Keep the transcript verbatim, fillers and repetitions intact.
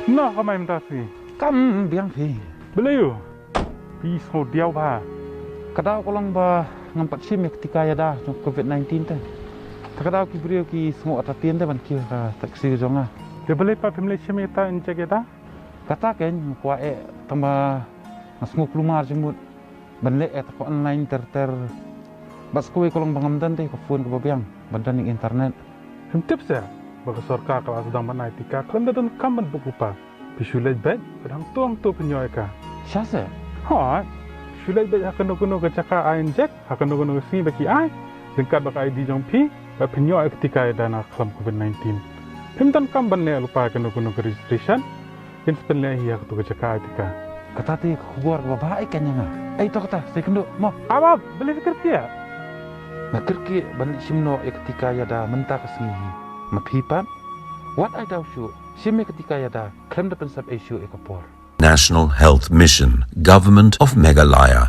Kumno ka mai mynta sngi? Kam biang phi. Balei u? Phi sngew diaw bha. Ka daw ka long ba ngam pat shim ïa ka tika ïada jong covid nineteen te. Te ka daw ki briew ki sngew atatien te ban kiew ha ka taxi jong nga. Te balei pat phim leit shim ïa ka injek ïada? Kata kein nga kwah eh tang ba nga sngew kulmar jingmut ban leh ïa kata ka online ter ter. Bad sa kawei ka long ba ngam don te ka phone kaba biang ban don ïa ka internet. Phim tip seh ba ka sorkar ka la sdang ban ai tika khlem da donkam ban buh lypa. Phi shu leit beit bad hangto hangto phin ïoh ïa ka. Shisha seh? Hooid. Shu leit beit ha kano kano ka jaka ai injek, ha kano kano ka sngi ba ki ai, ryngkat bad ka I D jong phi, bad phin ïoh ïa ka tika ïada na ka khlam covid nineteen. Phim donkam ban leh lypa ïa kano kano ka registration. Kin sa pynleh hi ha kato ka jaka ai tika. Kata te ka khubor kaba bha eh kane ïa nga. Ei to kata, sa ïakynduh mo. Ap ap, balei phi kyrkieh? Nga kyrkieh ban leit shim noh ïa ka tika ïada mynta ka sngi hi. Ma phi pat? Wat ai daw shuh, shim ïa ka tika ïada khlem da pynsep ei shuh ïa ka por. National Health Mission, Government of Meghalaya.